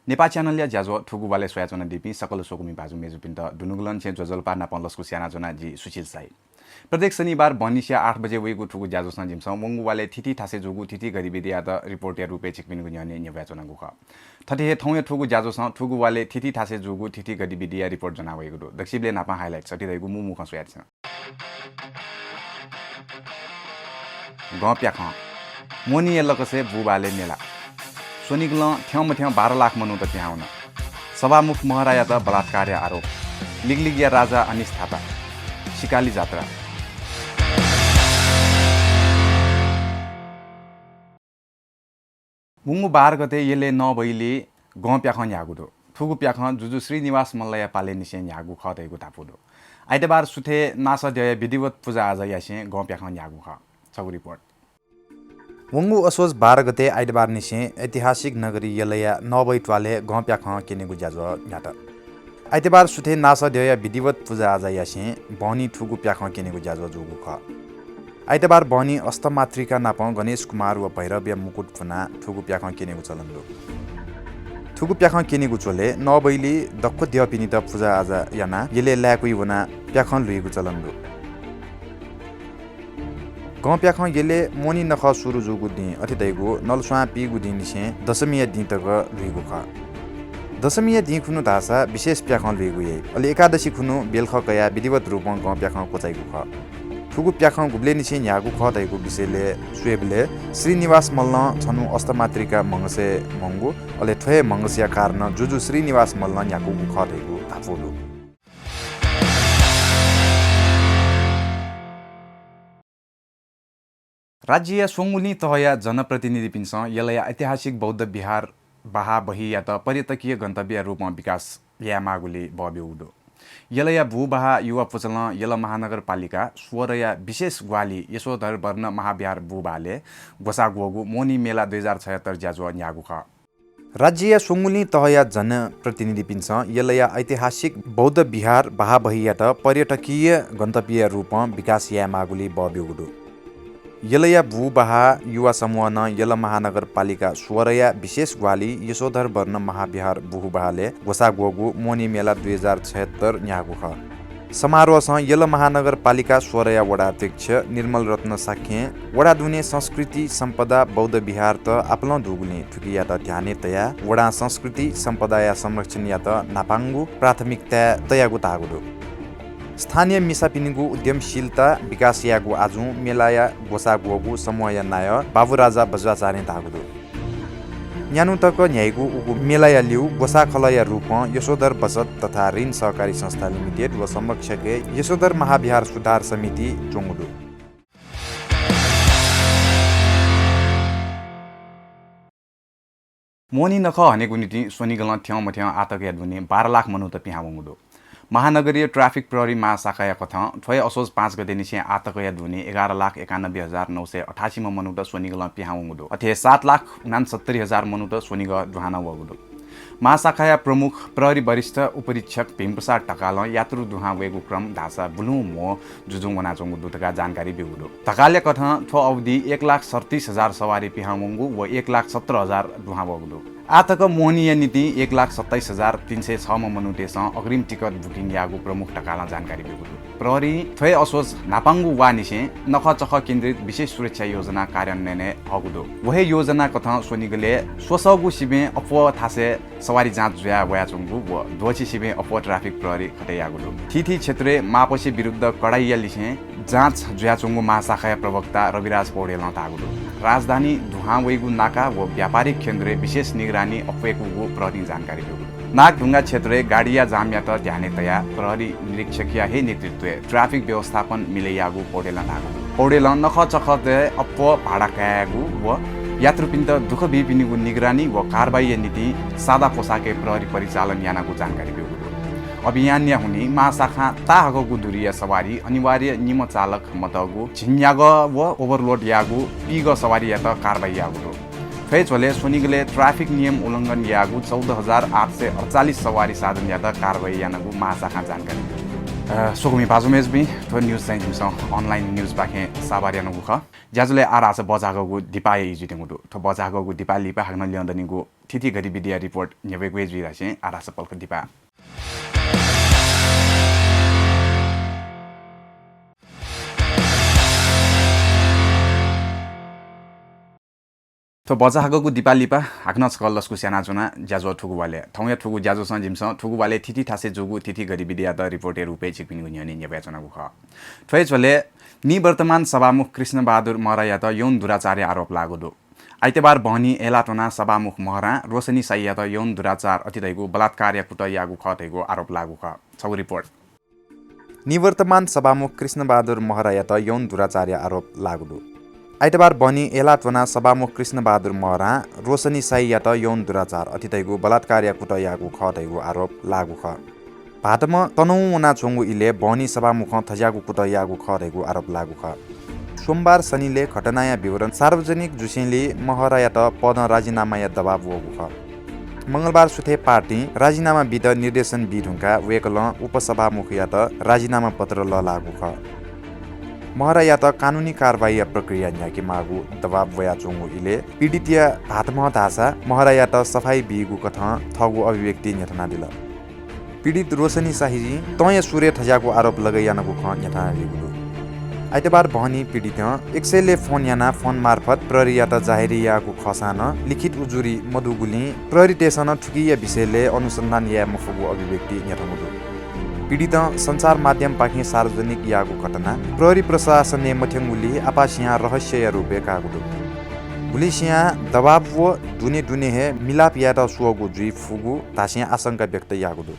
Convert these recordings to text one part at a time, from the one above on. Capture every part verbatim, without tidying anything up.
नेपाः च्यानलया ज्याझ्वः थुगु वालय् स्वयाच्वनादीपिं सकल स्वकुमि भाजु मेजुपिन्त दुनुगलंनिसें ज्वजलपा नापं लसकुस यानाच्वना, जि सुशील साई। प्रत्येक शनिबार बहनिसिया आठ बजे वइगु थुगु ज्याझ्वःसं जिमिसं वंगु वालय् थीथी थासय् जूगु थीथी गतिविधियात रिपोर्टया रूपय् छिकपिनिगु न्ह्यःने न्ह्यब्वयाच्वनागु खः। थथे हे थौंया थुगु ज्याझ्वःसं थुगु वालय् थीथी थासय् जूगु थीथी गतिविधिया रिपोर्ट ज्वनावइगु दु। दक्वसिबलय् न्हापां highlights अथे धइगु मू मू खँ स्वयादिसँ। गं प्याखं। मोहनीया लकसय् बूबहालय् मेला। स्वनिगलं थ्यंमथ्यं बाह्र लाख मनूत पिहां वन। सभामुख महरायात बलात्कारया आरोप। लिगलिगया राजा अनिश थापा। सिकाली जात्रा। मुंगु बाह्र गते यलय् नबैली गं प्याखं न्ह्याःगु दु। थुगु प्याखं जुजु श्रीनिवास मल्लया पालय्‌निसें न्ह्याःगु खः धइगु धापू दु। आइतबार सुथय् नासःद्यःया विधिवत पुजाआजा यासें गं प्याखं न्ह्याःगु खः। छगू रिपोर्ट। वंगु असोज बाह्र गते आइतबारनिसें ऐतिहासिक नगरी यलया नबैली त्वालय् गं प्याखं क्यनेगु ज्याझ्वः न्ह्यात। आइतबार सुथय् नासःद्यःया विधिवत पुजाआजा यासें बहनी थुगु प्याखं क्यनेगु ज्याझ्वः जूगु खः। आइतबार बहनी अष्टमातृका नापं गणेश कुमार व भैरवया मुकुट पुनाः थुगु प्याखं क्यनेगु चलन दु। थुगु प्याखं क्यनेगु झ्वलय् नबैली दक्व द्यःपिनित पुजाआजा यानाः यलय् लाय्‌कुइ वनाः प्याखं ल्हुइगु चलन दु। गं प्याखं यलय् मोहनी नखः सुरु जूगु दिं, अथे धइगु नलस्वां पीगु दिंनिसें दशमीया दिं तक ल्हुइगु खः। दशमीया दिं खुन्हु धाःसा विशेष प्याखं ल्हुइगु याइ। अले एकादशी खुन्हु बेलखः कयाः विधिवत रूपं गं प्याखं क्वचाइगु खः। थुगु प्याखं गुबलय्‌निसें न्ह्याःगु खः धइगु विषयलय् स्वयेबलय् श्रीनिवास मल्लं छन्हु अष्टमातृका म्हगसय् म्हंगु, अले थ्व हे म्हगसया कारणं जुजु श्रीनिवास मल्लं न्ह्याकूगु खः धइगु धापू दु। राज्यया स्वंगुलिं तहया जनप्रतिनिधिपिन्सं यलया ऐतिहासिक बौद्ध विहार बहाबहीयात पर्यटकीय गन्तव्यया रूपं विकास यायेमाःगुली बः ब्यूगु दु। यलया बूबहा युवा पुचलं यल महानगरपालिका सोह्रया विशेष ग्वाहालि यशोधर वर्ण महाविहार बूबहालय् ग्वसाः ग्वःगु मोहनी मेला दुई हजार छयत्तर ज्याझ्वः न्ह्याःगु खः। राज्यया स्वंगुलिं तहया जनप्रतिनिधिपिन्सं यलया ऐतिहासिक बौद्ध विहार बहाबहीयात पर्यटकीय गन्तव्यया रूपं विकास यायेमाःगुली बः ब्यूगु दु। यलया बूबहा युवा समूहनं यल महानगरपालिका सोह्रया विशेष ग्वाहालि यशोधर वर्ण महाविहार बूबहालय् ग्वसाः ग्वःगु मोहनी मेला दुई हजार छयत्तर न्ह्याःगु खः। समारोहसं यल महानगरपालिका सोह्रया वडा अध्यक्ष निर्मल रत्न शाक्यं वडा दुने संस्कृति सम्पदा बौद्ध विहारत आपालं दुगुलिं थुकियात ध्यानय् तयाः वडां संस्कृति सम्पदाया संरक्षणयात न्हापांगु प्राथमिकताय् तयागु धाःगु दु। स्थानीय मिसापिनिगु उद्यमशीलता विकास यायेगु आजुं मेलाया ग्वसाः ग्वःगु समूहया नायः बाबुराजा बज्राचार्यं धाःगु दु। न्यान्हु तक न्ह्याइगु उगु मेलाया ल्यू ग्वसाःखलःया रूपं यशोधर बचत तथा ऋण सहकारी संस्था लिमिटेड व संरक्षकय् यशोधर महाविहार सुधार समिति च्वंगु दु। मोहनी नखः हनेगु निंतिं स्वनिगलं थ्यंमथ्यं आःतकया दुने बाह्र लाख मनूत पिहां वंगु दु। महानगरीय ट्राफिक प्रहरी महाशाखाया कथं थ्व हे असोज पाँच गतेनिसें आःतकया दुने एघार लाख एकानब्बे हजार नौ सय अठासीम्ह मनूत स्वनिगलं पिहां वंगु दु। अथे हे सात लाख उनान्सत्तरी हजार मनूत स्वनिगः दुहां नं वःगु दु। महाशाखाया प्रमुख प्रहरी वरिष्ठ उपरीक्षक भीमप्रसाद ढकालं यात्रु दुहां वयेगु क्रम धाःसा बुलुं म्हो जुजुं वनाच्वंगु दु धकाः जानकारी ब्यूगु दु। ढकालया कथं थ्व अवधि एक लाख सैंतिस हजार सवारी पिहां वंगु व एक लाख सत्र हजार दुहां वःगु दु। आःतक मोहनीया निंतिं एक लाख सत्ताइस हजार तीन सय छम्ह मनूतय्सं अग्रिम टिकट बुकिङ याःगु प्रमुख ढकालं जानकारी ब्यूगु दु। प्रहरीं थ्व हे असोज न्हापांगु वाःनिसें नखःचखः केन्द्रित विशेष सुरक्षा योजना कार्यान्वयनय् हःगु दु। व हे योजना कथं स्वनिगलय् स्वसःगु सिबें अप्वः थासय् सवारी जाँच जुया वयाच्वंगु व द्वःछि सिबें अप्वः ट्राफिक प्रहरी खतय् याःगु दु। थीथी क्षेत्रय् मापसे विरुद्ध कडाइया लिसें जाँच जुयाच्वंगु महाशाखाया प्रवक्ता रविराज पौडेलं धाःगु दु। राजधानी दुहां वइगु नाका व व्यापारिक केन्द्रय् विशेष निगरानी अप्वय्कूगु प्रहरीं जानकारी ब्यूगु दु। नागढुङ्गा क्षेत्रय् गाडीया जामयात ध्यानय् तयाः प्रहरी निरीक्षकया हे नेतृत्वय् ट्राफिक व्यवस्थापन मिलय् याःगु पौडेलं धाःगु दु। पौडेलं नखःचखःतय् अप्वः भाडा कायेगु व यात्रुपिन्त दुःख बीपिनिगु निगरानी व कारवाहीया निंतिं सादा पोशाकय् प्रहरी परिचालन यानागु जानकारी ब्यूगु दु। अभियानया हुनिं महाशाखां ताःहाकःगु दूरीया सवारी अनिवार्य निम्ह चालक मतःगु, झिंन्यागः व ओभरलोड याःगु पीगः सवारीयात कारवाही याःगु दु। थ्व हे झ्वलय् स्वनिगलय् ट्राफिक नियम उल्लंघन याःगु चौध हजार आठ सय अठचालिस सवारी साधनयात कारवाही यानागु महाशाखां जानकारी ब्यूगु दु। अ, स्वकुमि भाजु मय्‌जुपिं, थ्व news चाहिँ जिमिसं online news पाखें साभार यानागु खः। ज्याझ्वलय् आः धाःसा बचाःगःगु दिपाया ई जुइत्यंगु दु। थ्व बचाःगःगु दिपा लिपा हाकनं ल्यं दनिगु थीथी गतिविधिया report न्ह्यब्वयेगु हे जुइ धासें आः धाःसा पलख दिपा। थ्व बचाःगःगु दिपा लिपा हाकनं छकः लसकुस यानाच्वना ज्याझ्वः थुगु वालय्। थौंया थुगु ज्याझ्वलय् जिमिसं थुगु वालय् थीथी थासय् जूगु थीथी गतिविधियात report-या रूपय् छिकपिनिगु न्ह्यःने न्ह्यब्वयाच्वनागु खः। थ्व हे झ्वलय् निवर्तमान सभामुख कृष्णबहादुर महरायात यौन दुराचारया आरोप लाःगु दु। आइतबार बहनी अय्‌लाः त्वनाः सभामुख महरां रोशनी शाहीयात यौन दुराचार अथे धइगु बलात्कारया कुतः याःगु खः धइगु आरोप लाःगु खः। छगू report। निवर्तमान सभामुख कृष्णबहादुर महरायात यौन दुराचारया आरोप लाःगु दु। आइतबार बहनी अय्‌लाः त्वनाः सभामुख कृष्णबहादुर महरां रोशनी शाहीयात यौन दुराचार अथे धइगु बलात्कारया कुतः याःगु खः धइगु आरोप लाःगु खः। भाःतम्ह तनहुँ वनाच्वंगु इलय् बहनी सभामुखं थज्याःगु कुतः याःगु खः धइगु आरोप लाःगु खः। सोमबार सनिलय् घटनाया विवरण सार्वजनिक जूसेंलि महरायात पदं राजीनामाया दबाब वःगु खः। मंगलबार सुथय् पार्टीं राजीनामा बीत निर्देशन बी धुंकाः वय्‌कलं उपसभामुखयात राजीनामा पत्र लःल्हाःगु खः। महरायात कानुनी कारवाहीया प्रक्रिया न्ह्याकेमाःगु दबाब वयाच्वंगु इलय् पीडितया भाःतम्हं धाःसा महरायात सफाई बीगु कथं थःगु अभिव्यक्ति न्ह्यथनादिल। पीडित रोशनी शाहीं तंया सुरय् थज्याःगु आरोप लगय् यानागु खँ न्ह्यथनादीगु दु। आइतबार बहनी पीडितं एक्सएलए फोन यानाः फोन मार्फत प्रहरीयात जाहेरी याःगु खःसां नं लिखित उजुरी मदुगुलिं प्रहरीतय्‌सं नं थुकिया विषयलय् अनुसन्धान याये मफुगु अभिव्यक्ति न्ह्यथंगु दु। पीडितं सञ्चार माध्यमपाखें सार्वजनिक याःगु घटना प्रहरी प्रशासनय् मथ्यंगुलिं आपासियां रहस्यया रूपय् काःगु दु। गुलिसियां दबाब व दुने दुने हे मिलाप यायेत स्वःगु जुइ फुगु धासें आशंका व्यक्त याःगु दु।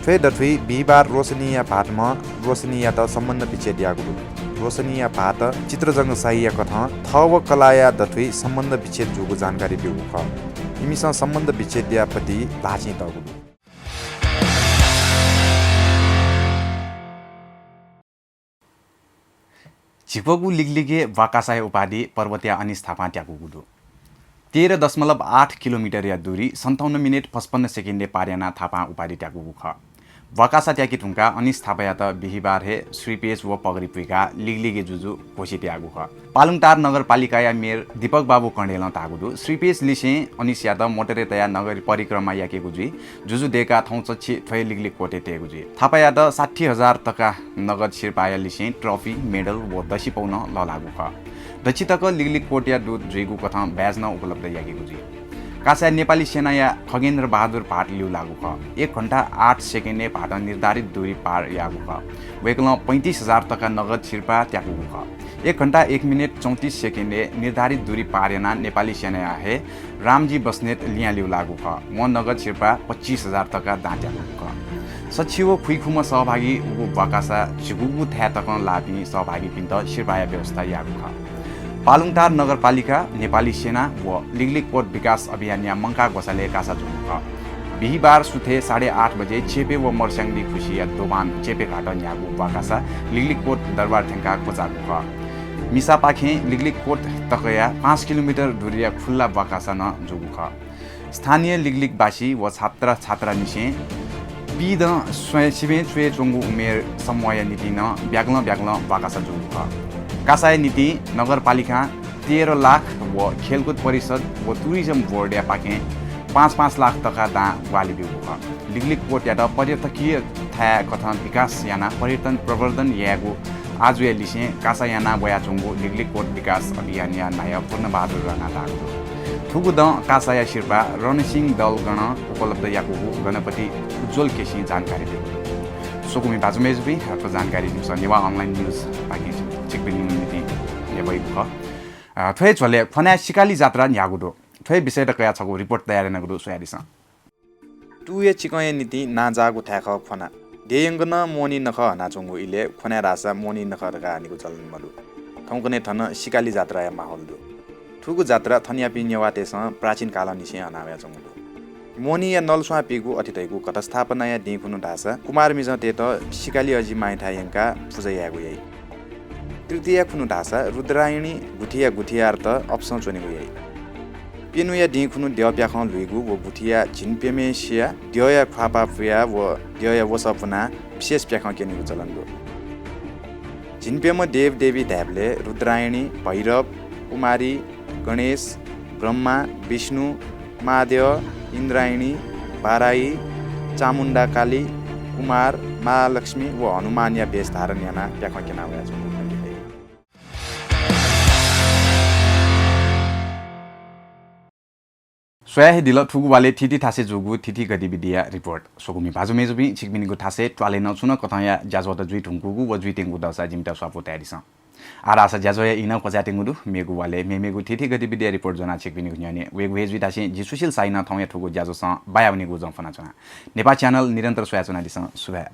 थ्व हे दथुइ बिहिबार रोशनीया भाःतम्हं रोशनीयात सम्बन्ध विच्छेद याःगु दु। रोशनीया भाःत चित्रजंग शाहीया कथं थः व कलाःया दथुइ सम्बन्ध विच्छेद जूगु जानकारी ब्यूगु खः। इमिसं सम्बन्ध विच्छेदया पति ल्हाःचिं तःगु दु। झिपःगु लिगलिगय् ब्वाकासाया उपाधि पर्वतया अनिश थापां त्याकूगु दु। तेह्र दशमलव आठ किलोमिटरया दूरी सन्ताउन्न मिनेट पचपन्न सेकेन्डय् पार यानाः थापां उपाधि त्याकूगु खः। ब्वाकासा त्याके धुंकाः अनिश थापायात बिहिबार हे श्रीपेच व पगडी पुइकाः लिगलिगय् जुजु घोषित याःगु खः। पालुङटार नगरपालिकाया मेयर दीपक बाबु कँडेलं धाःगु दु, श्रीपेच लिसें अनिशयात मोटरय् तयाः नगर परिक्रमा याकेगु जुइ। जुजु दय्काः थौं चच्छि थ्व हे लिगलिग कोर्टय् तयेगु जुइ। थापायात साठी हजार तका नगद सिरपाःया लिसें ट्रफी, मेडल व दसिपौ नं लःल्हाःगु खः। दच्छि तक लिगलिग कोर्टया दूत जुइगु कथं badge नं उपलब्ध याकेगु जुइ। कासाय् नेपाली सेनाया खगेन्द्र बहादुर भाट लिउलाःगु खः। एक घण्टा आठ सेकेन्डय् भाटं निर्धारित दूरी पार याःगु खः। वय्कलं पैंतिस हजार तका नगद सिरपाः त्याकूगु खः। एक घण्टा एक मिनेट चौंतिस सेकेन्डय् निर्धारित दूरी पार यानाः नेपाली सेनाया हे रामजी बस्नेत लियां लिउलाःगु खः। वं नगद सिरपाः पच्चिस हजार तका दां त्याकूगु खः। सछि व खुइखुम्ह सहभागी उगु ब्वाकासा झिगूगु थाय् तकं लाःपिं सहभागीपिन्त सिरपाःया व्यवस्था याःगु खः। पालुङटार नगरपालिका, नेपाली सेना व लिगलिग कोर्ट विकास अभियानया मंकाः ग्वसालय् कासा जूगु खः। बिहिबार सुथय् साढे आठ बजे चेपे व मर्स्याङदी खुसिया दोभान चेपे घाटं न्ह्याःगु ब्वाकासा लिगलिग कोर्ट दरबार थ्यंकाः क्वचाःगु खः। मिसापाखें लिगलिग कोर्ट तकया पाँच किलोमिटर दूरीया खुल्ला ब्वाकासा नं जूगु खः। स्थानीय लिगलिगबासी व छात्र छात्रानिसें पीदँ स्वये सिबें च्वय् च्वंगु उमेर समूहया निंतिं नं ब्यागलं ब्यागलं ब्वाकासा जूगु खः। कासाया निंतिं नगरपालिकां तेह्र लाख व खेलकुद परिषद व टुरिज्म बोर्डया पाखें पाँच पाँच लाख तका दां ग्वाहालि ब्यूगु खः। लिगलिग कोर्टयात पर्यटकीय थाय् कथं विकास यानाः पर्यटन प्रवर्धन यायेगु आजुया लिसें कासा यानाः वयाच्वंगु लिगलिग कोर्ट विकास अभियानया नायः पूर्णबहादुर राणां धाःगु दु। थुगु दँ कासाया सिरपाः रणसिंह दलगणं उपलब्ध याकूगु गणपति उज्ज्वल केसीं जानकारी ब्यूगु दु। स्वकुमि भाजु मय्जुपिं, थ्व जानकारी जिमिसं नेवाः अनलाइन न्युज पाखें छिकपिनि निंतिं न्ह्यब्वयागु खः। अ, थ्व हे झ्वलय् ख्वनाय् सिकाली जात्रा न्ह्याःगु दु। थ्व हे विषयत कयाः छगू रिपोर्ट तयार यानागु दु, स्वयादिसँ। तुया चिकंया निंतिं नांजाःगु थाय् खः ख्वना। देय् यंक नं मोहनी नखः हनाच्वंगु इलय् ख्वनाय् धाःसा मोहनी नखः धकाः हनेगु चलन मदु। थौंकन्हय् थन सिकाली जात्राया माहौल दु। थुगु जात्रा थनयापिं नेवाःतय्सं प्राचीन कालंनिसें हना वयाच्वंगु दु। मोहनीया नलस्वां पीगु अथे धइगु घटस्थापनाया दिं खुन्हु धाःसा कुमार मिजंतय्त सिकाली अजि मांयाथाय् यंकाः पुजा यायेगु याइ। तृतीया खुन्हु धाःसा रुद्रायणी गुथिया गुथियारत अपसं च्वनेगु याइ। प्यन्हुया दिं खुन्हु द्यः प्याखं ल्हुइगु व गुथिया झिंप्यम्हय्‌सिया द्यःया ख्वाःपाः पुयाः व द्यःया वसः पुनाः विशेष प्याखं क्यनीगु चलन दु। झिंप्यम्ह देवदेवी धायेबलय् रुद्रायणी, भैरव, कुमारी, गणेश, ब्रह्मा, विष्णु, महाद्यः, इन्द्रायणी, वाराही, चामुण्डा काली, कुमार, महालक्ष्मी व हनुमानया भेष धारण यानाः प्याखं क्यना वयाच्वंगु खनेदइ। स्वया हे दिल थुगु वालय् थीथी थासय् जूगु थीथी गतिविधिया report। स्वकुमि भाजु मय्‌जुपिं, छिकपिनिगु थासय् त्वालय् नं छुं नं कथंया ज्याझ्वःत जुइ धुंकूगु व जुइत्यंगु दःसा जिमित स्वापू तयादिसँ। आः धाःसा ज्याझ्वःया ई नं क्वचायेत्यंगु दु। मेगु वालय् मेमेगु थीथी गतिविधिया report ज्वनाः छिकपिनिगु न्ह्यःने वयेगु हे जुइ धासें जि सुशील साइनं थौंया थुगु ज्याझ्वःसं बायावनीगु उजं फ्वनाच्वना। नेपाः channel निरन्तर स्वयाच्वनादिसँ। सुभाय्।